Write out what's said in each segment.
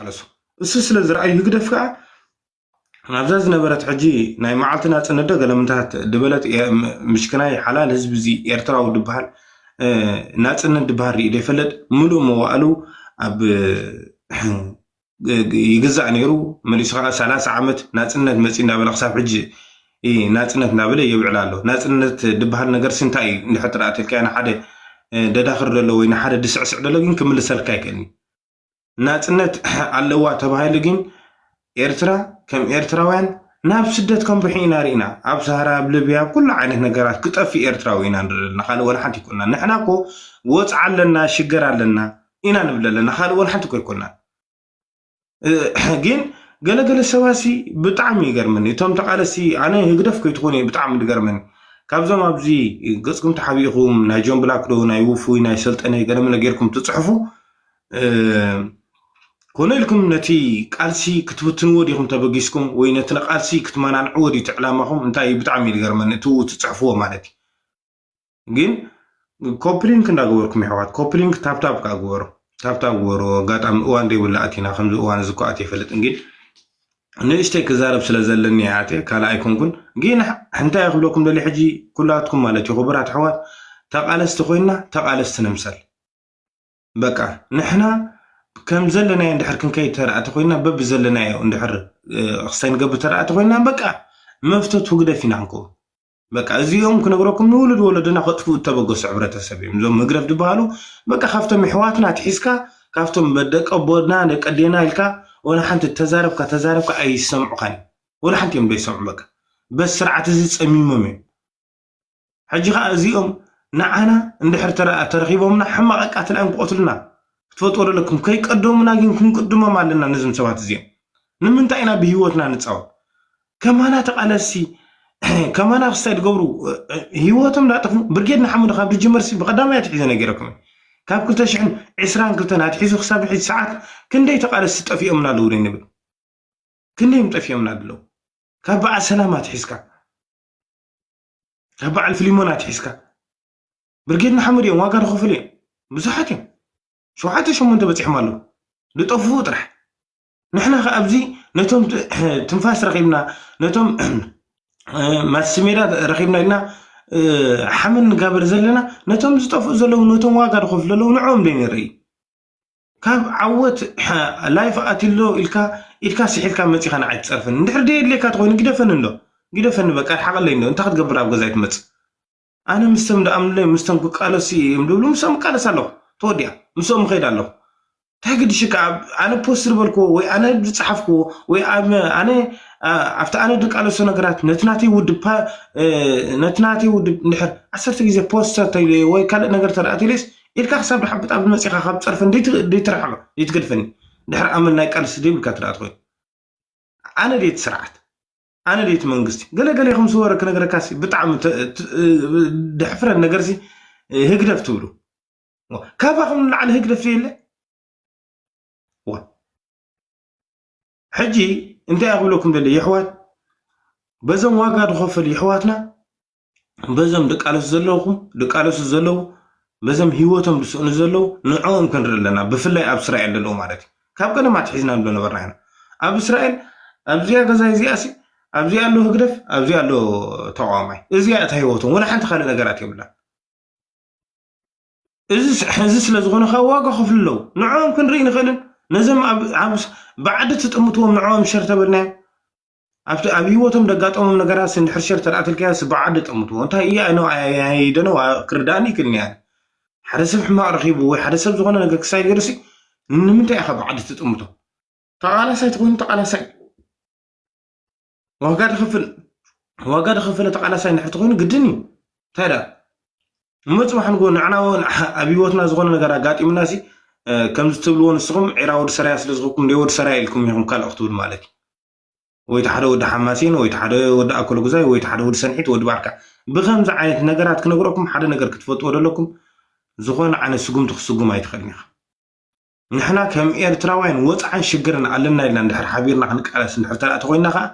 ዝቃለሱ። እሱ ስለ ዝረኣዩ ህግደፍ ከዓ ናብዛ ዝነበረት ሕጂ ናይ መዓልቲ ናጽነት ዶ ገለምንታት ድበለት ኤ-፣ ም-፣ ምሽክናይ ሓላል ህዝቢ እዚ ኤርትራዊ ድበሃል፣ እ፣ ናጽነት ድበሃል ርእዩ ዘይፈልጥ፣ ምሉእ መዋእሉ ኣብ፣ እ፣ ይግዛእ ነይሩ። መሊሱ ከዓ ሰላሳ ዓመት ናጽነት መጺኡ እንዳበለ ክሳብ ሕጂ እ፣ ናጽነት እንዳበለ የብዕል ኣሎ። ናጽነት ድበሃል ነገርሲ እንታይ እዩ? እንድሕር ጥራእ ኣትልካዮ ንሓደ፣ እ፣ ደዳኽር ደሎ ወይ ንሓደ ድስዕስዕ ደሎ ግን ክምልሰልካ ኣይክእልን እዩ። ናጽነት ኣለዋ ተባሂሉ ግን ኤርትራ ከም ኤርትራውያን ናብ ስደት ከምርሑ ኢና ርኢና። ኣብ ሰሃራ፣ ኣብ ሊብያ፣ ኣብ ኩሉ ዓይነት ነገራት ክጠፍእ ኤርትራዊ ኢና ንርኢ ዘለና። ካልእ ወላ ሓንቲ ኣይኮንና። ንሕና እኮ ወጽዓ ኣለና፣ ሽገር ኣለና ኢና ንብል ኣለና። ካልእ ወላ ሓንቲ እኮ ኣይኮንና። እ፣ ግን ገለገለ ሰባሲ ብጣዕሚ ይገርመኒ። እቶም ተቃለሲ፣ ኣነ ህግደፍ ከይትኾኑ እየ ብጣዕሚ ዝገርመኒ። ካብዞም ኣብዚ ገጽኩም ተሓቢእኹም ናይ ጆን ብላክ ዶ፣ ናይ ውፉይ፣ ናይ ሰልጠነ ገለመለ ጌርኩም ትጽሕፉ፣ እ፣ ኮነ ኢልኩም ነቲ ቃልሲ ክትብትንዎ ዲኹም ተበጊስኩም ወይ ነቲ ቃልሲ ክትመናንዕዎ ድዩ እቲ ዕላማኹም? እንታይ እዩ ብጣዕሚ እዩ ዝገርመኒ፣ እቲ ትጽሕፍዎ ማለት እዩ። ግን ኮፕሊንክ እንዳገበርኩም የሕዋት፣ ኮፕሊንክ ታፕታፕ ከዓ ግበሩ፣ ታፕታፕ ግበሩ። ኣጋጣሚ እዋን ዘይብሉ ኣቲና፣ ከምዚ እዋን እዚ እኮ ኣትየ ይፈልጥን፣ ግን ንእሽተይ ክዛረብ ስለ ዘለኒ እየ ኣትየ፣ ካልእ ኣይኮንኩን። ግን እንታይ ክብለኩም ደልየ ሕጂ፣ ኩላትኩም ማለት እዩ፣ ክቡራት ኣሕዋት፣ ተቃለስቲ ኮይና ተቃለስቲ ንምሰል። በቃ ንሕና ከም ዘለናዮ እንድሕር ክንከይድ ተራእቲ ኮይና፣ በብዘለናዮ እንድሕር፣ እ፣ ክሳይ ንገብር ተራእቲ ኮይና፣ በቃ መፍተት ህግደፍ ኢና ክንከውን። በቃ እዚኦም ክነግረኩም ንውሉድ ወለዶና ከጥፍኡ እተበገሱ ሕብረተሰብ እዮም። እዞም ህግደፍ ዝበሃሉ በቃ ካብቶም ኣሕዋትና ኣትሒዝካ፣ ካብቶም ደቂ ኣቦና፣ ደቂ ኣዴና ኢልካ፣ ወላ ሓንቲ ተዛረብካ፣ ተዛረብካ ኣይሰምዑኻን እዮም። ወላ ሓንቲ እዮም ዘይሰምዑ። በቃ በዚ ስርዓት እዚ ጸሚሞም እዮም። ሕጂ ኸዓ እዚኦም ንዓና እንድሕር ተረ-፣ ተረኺቦምና ሕማቕ ኣቃትላን ክቐትሉና ክትፈልጥዎ ደለኩም። ከይቀደሙና ግን ክንቅድሞም ኣለና ነዞም ሰባት እዚኦም። ንምንታይ ኢና ብህይወትና ንጻወት? ከማና ተቓለስቲ፣ ከማና ክስታይ ዝገብሩ፣ እ፣ እ፣ ህይወቶም እንዳጠፉ፣ ብርጌድ ንሓመዱ ካብ ዝጅመርሲ ብቐዳማይ ኣትሒዘ ነጊረኩም እየ። ካብ ክልተ ሽሕን ዕስራን ክልተን ኣትሒዙ ክሳብ ሕጂ ሰዓት ክንደይ ተቓለስቲ ጠፊኦምና ኣለዉ ዶ ንብል? ክንደይ እዮም ጠፊኦምና ኣለዉ? ካብ በዓል ሰላም ኣትሒዝካ፣ ካብ በዓል ፍሊሞን ኣትሒዝካ፣ ብርጌድ ንሓመዱ እዮም ዋጋ ዝኸፍሉ እዮም። ብዙሓት እዮም። ሸውዓተ ሸሞንተ በጺሖም ኣለዉ። ዝጠፍኡ ጥራሕ። ንሕና ኸ ኣብዚ ነቶም ት-፣ ትንፋስ ረኺብና፣ ነቶም፣ እ፣ ማስሜዳ ረኺብና ኢልና፣ እ፣ ሓመድ ንጋበር ዘለና፣ ነቶም ዝጠፍኡ ዘለዉ፣ ነቶም ዋጋ ዝኸፍሉ ዘለዉ፣ ንዕኦም ዶ ንርኢ? ካብ ዓወት ላይፍ ኣትሎ ኢልካ፣ ኢድካ ስሒልካ መጺኻ ንዓይ ትጸርፈኒ። እንድሕር ደየድልየካ ተኾይኑ ግደፈኒ እንዶ። ግደፈኒ በቃ፣ ርሓቐለይ እንዶ። እንታይ ክትገብር ኣብ ገዛይ ትመጽእ? ኣነ ምስቶም ደኣምኑለይ፣ ምስቶም ክቃለሱ እዮም ዝብሉ፣ ምስኦም እቃለስ ኣለኹ። ተወዲኣ። ምስኦም እኸይድ ኣለኹ። እንታይ ግድሽካ? ኣብ-፣ ኣነ ፖስት ዝበልክዎ ወይ ኣነ ዝጸሓፍክዎ ወይ ኣብ-፣ ኣነ፣ ኣ-፣ ኣብቲ ኣነ ዝቃለሶ ነገራት ነቲ ናተይ ውድብ ፓ-፣ እ፣ ነቲ ናተይ ውድብ እንድሕር ዓሰርተ ግዜ ፖስት ተተይለዮ ወይ ካልእ ነገር ተደኣ ተይለዮስ፣ ኢድካ ክሳብ ድሓብጥ ኣብ መጺኻ ካብ ጸርፈን ደይት-፣ ደይትርሕቕ፣ ደይትገድፈኒ። ድሕሪ ኣመል ናይ ቃልሲ ደይብልካ ትደኣ ትኾይኑ። ኣነ ደይቲ ስርዓት፣ ኣነ ደይቲ መንግስቲ። ገለ ገለ ኢኹም ዝወረ ክነግረካሲ ብጣዕሚ ተ-፣ ት-፣ እ፣ ደሕፍረን ነገርሲ፣ እ፣ ህግደፍ ትብሉ። ካባኹም ንላዕሊ ህግደፍ የለ? ዋ። ሕጂ እንታይ ክብለኩም ደሊ የሕዋት፣ በዞም ዋጋ ዝኸፈሉ የሕዋትና፣ በዞም ድቃለሱ ዘለኹም፣ ድቃለሱ ዘለዉ፣ በዞም ህይወቶም ዝስእኑ ዘለዉ፣ ንዕኦም ክንርኢ ኣለና። ብፍላይ ኣብ እስራኤል ዘለዉ ማለት እዩ። ካብ ቀደም ኣትሒዝና ንብሎ ነበርና ኢና። ኣብ እስራኤል፣ ኣብዚኣ ገዛይ እዚኣሲ፣ ኣብዚኣ ኣሎ ህግደፍ፣ ኣብዚኣ ኣሎ ተቃዋማይ። እዚኣ እታ ህይወቶም፣ ወላ ሓንቲ ካልእ ነገራት የብላን። እዚ ስ-፣ እዚ ስለ ዝኾነ ካብ ዋጋ ከፍሉ ኣለዉ። ንዕኦም ክንርኢ ንኽእልን፣ ነዞም ኣብ፣ ኣብ ስ-፣ ብዓዲ ትጥምትዎም ንዕኦም ሸር ተበልናዮም። ኣብቲ፣ ኣብ ህይወቶም ደጋጠሞም ነገራት እንድሕር ሸር ተደኣ ትልካዮስ ብዓዲ ጠምትዎ። እንታይ እያ? ኣይ ነው፣ ኣይ፣ ኣይ፣ ኣይ፣ ደነው፣ ኣ-፣ ክርዳእኒ ይክእልኒ እያ። ሓደ ሰብ ሕማቕ ረኺቡ ወይ ሓደ ሰብ ዝኾነ ነገር ክሳይ ገይሩሲ፣ ንምንታይ ኢኻ ብዓዲ ትጥምቶ? ተቓላሳይ ትኾይኑ ተቓላሳይ። ዋጋ ድኸፍል፣ ዋጋ ድኸፈለ ተቓላሳይ እንድሕር ትኾይኑ ግድን እዩ። እንታይ ደኣ? እሞ ጽባሕ ንግሆ ንዕና እውን ኣብ ህይወትና ዝኾነ ነገር ኣጋጢሙናሲ፣ እ፣ ከምዚ ትብልዎ ንስኹም ዒራ ወዲ ሰራያ ስለ ዝኾንኩም፣ ደይ ወዲ ሰራያ ኢልኩም ኢኹም ካልእ ክትብል ማለት እዩ። ወይ እቲ ሓደ ወዲ ሓማሴን፣ ወይ እቲ ሓደ ወዲ ኣኮለጉዛይ፣ ወይ እቲ ሓደ ወዲ ሰንሒት፣ ወዲ ባርካ። ብኸምዚ ዓይነት ነገራት ክነግረኩም፣ ሓደ ነገር ክትፈልጥዎ ደለኩም፣ ዝኾነ ዓይነት ስጉምቲ ክትስጉም ኣይትኽእልን ኢኻ። ንሕና ከም ኤርትራውያን ወጽዓን ሽግርን ኣለና ኢልና እንድሕር ሓቢርና ክንቃለስ እንድሕር ተራእቲ ኮይንና ኸኣ፣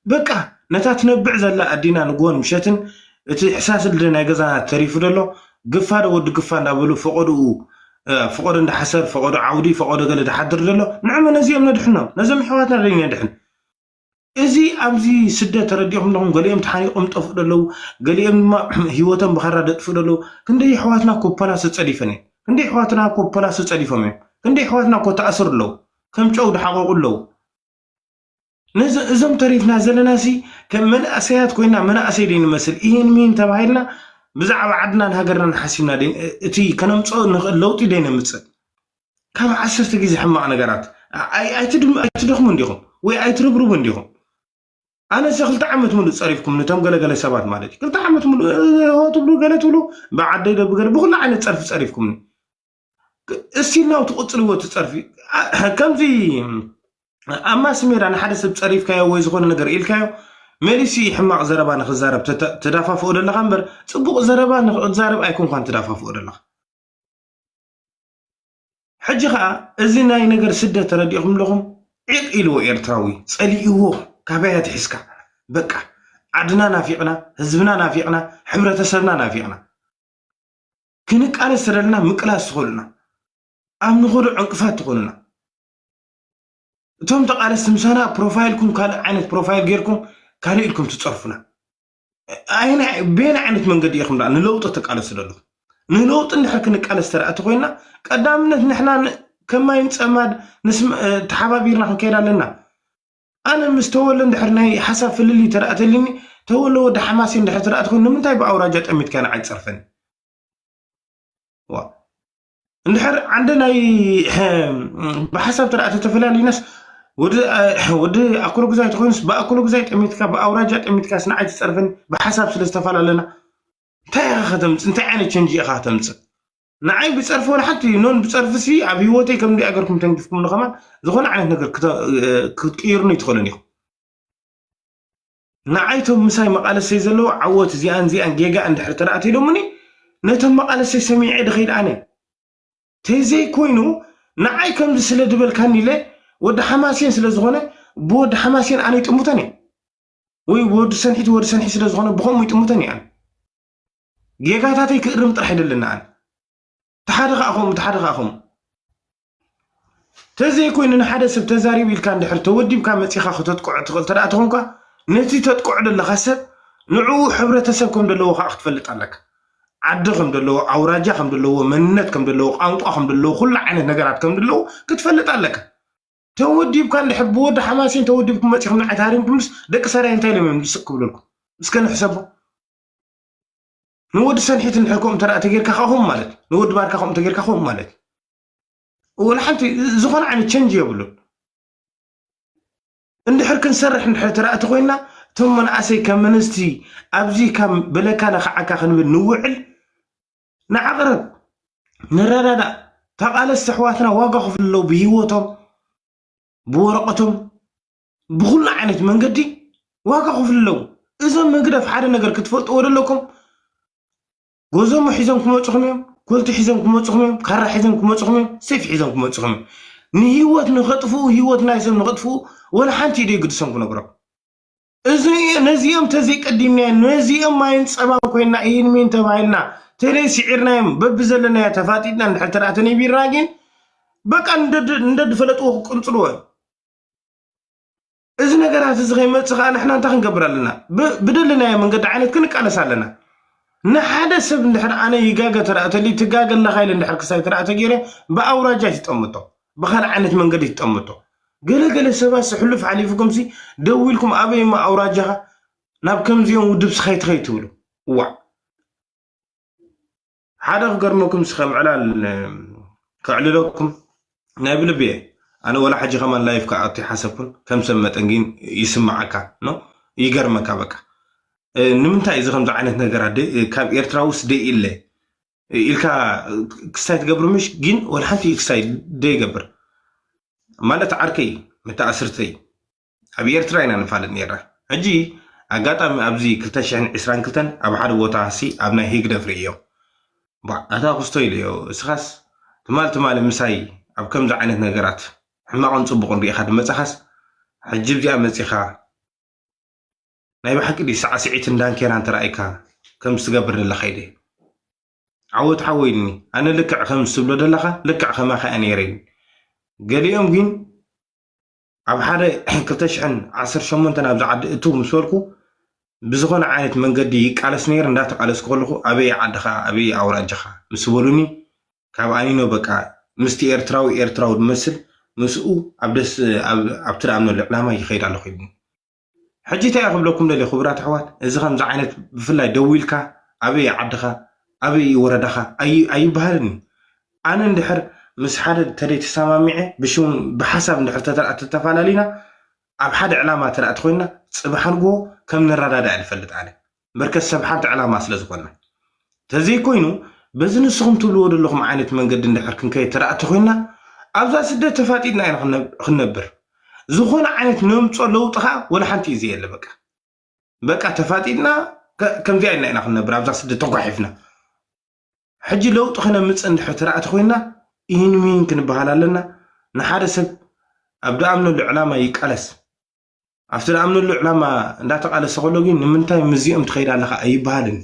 በቃ፣ ነታ ትነብዕ ዘላ ኣዲና ንግሆን ምሸትን እቲ ሕሳስ ልደ ናይ ገዛና ተሪፉ ደሎ፣ ግፋ ዶ ወዲ ግፋ እንዳበሉ ፈቐድኡ እ፣ ፈቐዶ እንዳሓሰር፣ ፈቐዶ ዓውዲ፣ ፈቐዶ ገለ ድሓድር ዘሎ፣ ንዕመ ነዚኦም ነድሕኖም። ነዞም ኣሕዋትና ደይ ነድሕን። እዚ ኣብዚ ስደት ተረዲእኹም ኣለኹም፣ ገሊኦም ተሓኒቖም ጠፍኡ ደለዉ፣ ገሊኦም ድማ ህይወቶም ብኻራ ደጥፍኡ ደለዉ። ክንደይ ኣሕዋትና ኮ ፖላሶ ጸዲፈን እየን። ክንደይ ኣሕዋትና ኮ ፖላሶ ጸዲፎም እዮም። ክንደይ ኣሕዋትና ኮ ተኣስሩ ኣለዉ። ከም ጨው ድሓቐቑ ኣለዉ። ነዚ፣ እዞም ተሪፍና ዘለናሲ ከም መናእሰያት ኮይና መናእሰይ ደይ ንመስል። ኢሂን ሚሂን ተባሂልና ብዛዕባ ዓድናን ሃገርናን ሓሲብና ደይ፣ እቲ ከነምጽኦ ንኽእል ለውጢ ደይ ነምጽእ። ካብ ዓሰርተ ግዜ ሕማቕ ነገራት ኣይ-፣ ኣይትድም-፣ ኣይትደኽሙ እንዲኹም ወይ ኣይትርብርቡ እንዲኹም። ኣነሰ ክልተ ዓመት ሙሉእ ጸሪፍኩም፣ ነቶም ገለገለ ሰባት ማለት እዩ። ክልተ ዓመት ሙሉእ፣ እ፣ ሆ ትብሉ፣ ገለ ትብሉ፣ ብዓደይ ዶ ብገለ፣ ብኹሉ ዓይነት ጸርፊ ጸሪፍኩምኒ። ክ-፣ እስቲል ናው ትቕጽልዎ እቲ ጸርፊ። ኣ-፣ ከምዚ ኣብ ማስ ሜዳ ንሓደ ሰብ ጸሪፍካዮ ወይ ዝኾነ ነገር ኢልካዮ፣ መሊሱ ሕማቕ ዘረባ ንኽዛረብ ተተ-፣ ተዳፋፍኦ ደለኻ እምበር፣ ጽቡቕ ዘረባ ንኽዛረብ ኣይኮንኳን ተዳፋፍኦ ደለኻ። ሕጂ ኸኣ እዚ ናይ ነገር ስደት ተረዲእኹም ኣለኹም፣ ዒቕ ኢልዎ ኤርትራዊ፣ ጸሊእዎ፣ ካበይ ኣትሒዝካ? በቃ፣ ዓድና ናፊቕና፣ ህዝብና ናፊቕና፣ ሕብረተሰብና ናፊቕና። ክንቃለስ ተደልና ምቅላስ ትኽእሉና። ኣብ ንኸዶ ዕንቅፋት ትኾኑና። እቶም ተቃለስቲ ምሳና ፕሮፋይልኩም ካልእ ዓይነት ፕሮፋይል ጌርኩም ካልእ ኢልኩም ትጸርፉና። ኣይና-፣ በየናይ ዓይነት መንገዲ ኢኹም ደኣ ንለውጢ ትቃለሱ ዘለኹም? ንለውጢ እንድሕር ክንቃለስ ተደኣ ተኾይንና፣ ቀዳምነት ንሕና ን-፣ ከማይን ጸማድ ንስም-፣ እ፣ ተሓባቢርና ክንከይድ ኣለና። ኣነ ምስ ተወለ እንድሕር ናይ ሓሳብ ፍልልይ ተደኣ ተልዩኒ፣ ተወለ ወዲ ሓማሴን እንድሕር ተደኣ ተኾይኑ፣ ንምንታይ ብኣውራጃ ጠሚትካ ንዓይ ትጸርፈኒ? ዋ። እንድሕር ዓንደ ናይ፣ ብሓሳብ ተደኣ ተተፈላልዩናስ፣ ወዲ፣ ወዲ ኣኮሎጉዛይ ተኾይኑስ፣ ብኣኮሎጉዛይ ጠሚትካ፣ ብኣውራጃ ጠሚትካስ ንዓይ ትጸርፈኒ፣ ብሓሳብ ስለ ዝተፈላለና። እንታይ ኢኻ ከተምጽእ? እንታይ ዓይነት ቸንጅ ኢኻ ከተምጽእ? ንዓይ ብጸርፊ ወላ ሓንቲ፣ ኖን ብጸርፊሲ ኣብ ህይወተይ ከም እንዲኣ ገርኩም ተንጊፍኩምኒ ከማን፣ ዝኾነ ዓይነት ነገር ክተ-፣ ክትቅይሩኒ ኣይትኽእሉን ኢኹም። ንዓይ እቶም ምሳይ መቓለሰይ ዘለዉ ዓወት እዚኣን እዚኣን ጌጋ እንድሕር ተደኣ ተኢሎምኒ፣ ነቶም መቓለሰይ ሰሚዐ ድኸይድ ኣነ። ተዘይኮይኑ፣ ንዓይ ከምዚ ስለ ድበልካኒ ኢለ፣ ወዲ ሓማሴን ስለ ዝኾነ፣ ብወዲ ሓማሴን ኣነ ይጥምቶን እየ። ወይ ወዲ ሰንሒት፣ ወዲ ሰንሒት ስለ ዝኾነ፣ ብኸምኡ ይጥምቶን እየ ኣነ። ጌጋታተይ ክእርም ጥራሕ ይደለና ኣነ። ተሓደ ኸኣ ኸምኡ፣ ተሓደ ኸኣ ኸምኡ። ተዘይኮይኑ ንሓደ ሰብ ተዛሪቡ ኢልካ እንድሕር ተወዲብካ መጺኻ ከተጥቅዖ ትኽእል ተደኣ ተኾንካ፣ ነቲ ተጥቅዖ ዘለኻ ሰብ ንዕኡ ሕብረተሰብ ከም ዘለዎ ኸኣ ክትፈልጥ ኣለካ። ዓዲ ከም ዘለዎ፣ ኣውራጃ ከም ዘለዎ፣ መንነት ከም ዘለዎ፣ ቋንቋ ከም ዘለዎ፣ ኩሉ ዓይነት ነገራት ከም ዘለዎ ክትፈልጥ ኣለካ። ተወዲብካ እንድሕር ብወዲ ሓማሴን ተወዲብኩም መጺኹም ንዓይ ተሃሪምኩምስ ደቂ ሰራየ እንታይ ኢሎም እዮም ስቕ ክብለልኩም? እስከ ንሕሰቦ። ንወዲ ሰንሒት እንድሕር ከምኡ እንተ ደኣ ተጌርካ ከኣ ከምኡ ማለት፣ ንወዲ ባርካ ከምኡ እንተ ጌርካ ከምኡ ማለት። ወላ ሓንቲ ዝኾነ ዓይነት ቸንጅ የብሉን። እንድሕር ክንሰርሕ እንድሕር ተደኣ ተኾይንና፣ እቶም መናእሰይ ከም ኣንስቲ ኣብዚ ካብ በለካ ነኸዓካ ክንብል ንውዕል፣ ንዓቕርብ፣ ንረዳዳእ። ተቓለስቲ ኣሕዋትና ዋጋ ከፍሉ ኣለዉ ብህይወቶም፣ ብወረቐቶም፣ ብኹሉ ዓይነት መንገዲ ዋጋ ከፍሉ ኣለዉ። እዞም ህግደፍ ሓደ ነገር ክትፈልጥዎ ዘለኩም፣ ጎዞሞ ሒዞም ክመጹኹም እዮም፣ ኮልቲ ሒዞም ክመጹኹም እዮም፣ ካራ ሒዞም ክመጹኹም እዮም፣ ሴፍ ሒዞም ክመጹኹም እዮም። ንህይወት ንኸጥፍኡ፣ ህይወት ናይ ሰብ ንኸጥፍኡ ወላ ሓንቲ ኢደ ይግድሶም ክነግሮም። እዚ፣ ነዚኦም ተዘይቀዲምናዮ፣ ነዚኦም ማይን ጸባን ኮይንና፣ ኢሂን ሚሂን ተባሂልና፣ ተለይ ስዒርናዮም፣ በብዘለናዮ ተፋጢጥና እንድሕር ተደኣ ተነቢርና ግን፣ በቃ እንደ-፣ እንደድፈለጥዎ ክቅንጽልዎ እዮም። እዚ ነገራት እዚ ከይመጽእ ከኣ ንሕና እንታይ ክንገብር ኣለና? ብ-፣ ብደለናዮ መንገዲ ዓይነት ክንቃለስ ኣለና። ንሓደ ሰብ እንድሕር ኣነ ይጋገ ተደኣ ተልዩ፣ ትጋገ ኣለኻ ኢለ እንድሕር ክሳይ ተደኣ ተገይረ፣ ብኣውራጃ ይትጠምቶ፣ ብኻልእ ዓይነት መንገዲ ይትጠምቶ። ገለ ገለ ሰባት ሕሉፍ ሓሊፉኩምሲ ደዊልኩም ኣበይ እሞ ኣውራጃኻ ናብ ከምዚኦም ውድብ ስኻይ ትኸይ ትብሉ። እዋዕ። ሓደ ክገርመኩም እስከ ምዕላል፣ እ፣ ከዕልለኩም ናይ ብልቢ እየ። ኣነ ወላ ሕጂ ከማን ላይፍ ክኣቱ ይሓሰብኩን ከም ሰብ መጠን ግን ይስምዓካ፣ ኖ? ይገርመካ በቃ። እ፣ ንምንታይ እዚ ከምዚ ዓይነት ነገራት ደ-፣ እ፣ ካብ ኤርትራ ውስ ደይ ኢለ ኢልካ ክስታይ ትገብር ምሽ ግን ወላ ሓንቲ ክስታይ ደይገብር ማለት ዓርከይ መተኣስርተይ ኣብ ኤርትራ ኢና ንፋለጥ ነርና። ሕጂ ኣጋጣሚ ኣብዚ ክልተ ሽሕን ዕስራን ክልተን ኣብ ሓደ ቦታ ሲ ኣብ ናይ ህግደፍ ርእዮ። ባ፣ ኣታ ክስቶ ኢለዮ፣ እስኻስ ትማል ትማሊ ምሳይ ኣብ ከምዚ ዓይነት ነገራት ሕማቕን ጽቡቕን ርኢኻ ድመጻኻስ ሕጂ ኣብዚኣ መጺኻ ናይ ብሓቂ ድዩ ሳዕስዒትን ዳንኬራን ተራእይካ ከምዚ ትገብር ዘለኻ ኢለ። ዓወት ሓወይ ኢልኒ። ኣነ ልክዕ ከም ትብሎ ዘለኻ ልክዕ ከማኻ እየ ነይረ ኢልኒ። ገሊኦም ግን ኣብ ሓደ ክልተ ሽሕን ዓሰርተ ሸሞንተን ኣብዚ ዓዲ እትው ምስ በልኩ ብዝኾነ ዓይነት መንገዲ ይቃለስ ነይረ። እንዳተቃለስኩ ከለኹ ኣበይ ዓድኻ ኣበይ ኣውራጃኻ ምስ በሉኒ ካብ ኣኒኖ በቃ ምስቲ ኤርትራዊ ኤርትራዊ ዝመስል ምስኡ ኣብ ደስ ኣብቲ ደኣምነሉ ዕላማ ይኸይድ ኣለኹ ኢሉኒ። ሕጂ እንታይ ክብለኩም ደልየ ክቡራት ኣሕዋት፣ እዚ ከምዚ ዓይነት ብፍላይ ደዊልካ ኣበይ ዓድኻ ኣበይ ወረዳኻ ኣይበሃልን እዩ። ኣነ እንድሕር ምስ ሓደ ተደይ ተሰማሚዐ ብሽም ብሓሳብ እንድሕር ተተፈላለዩና ኣብ ሓደ ዕላማ ተደኣ ተኮይንና ጽባሕ ንግሆ ከም ንረዳዳእ እየ ዝፈልጥ ኣነ። በርከት ሰብ ሓንቲ ዕላማ ስለ ዝኾንና ተዘይኮይኑ በዚ ንስኹም ትብልዎ ዘለኹም ዓይነት መንገዲ እንድሕር ክንከይድ ተደኣ ተኮይንና ኣብዛ ስደት ተፋጢጥና ኢና ክንነብር። ዝኾነ ዓይነት ነምጾ ለውጢ ከዓ ወላ ሓንቲ እዩ ዘየለ። በቃ በቃ ተፋጢጥና ከምዚኣ ኢልና ኢና ክንነብር ኣብዛ ስደት ተጓሒፍና። ሕጂ ለውጢ ክነምፅእ እንድሕር ተደኣ ተኮይንና ኢንሚን ክንበሃል ኣለና። ንሓደ ሰብ ኣብ ደኣምነሉ ዕላማ ይቃለስ። ኣብቲ ደኣምነሉ ዕላማ እንዳተቃለሰ ከሎ ግን ንምንታይ ምስዚኦም ትኸይድ ኣለኻ ኣይበሃልን።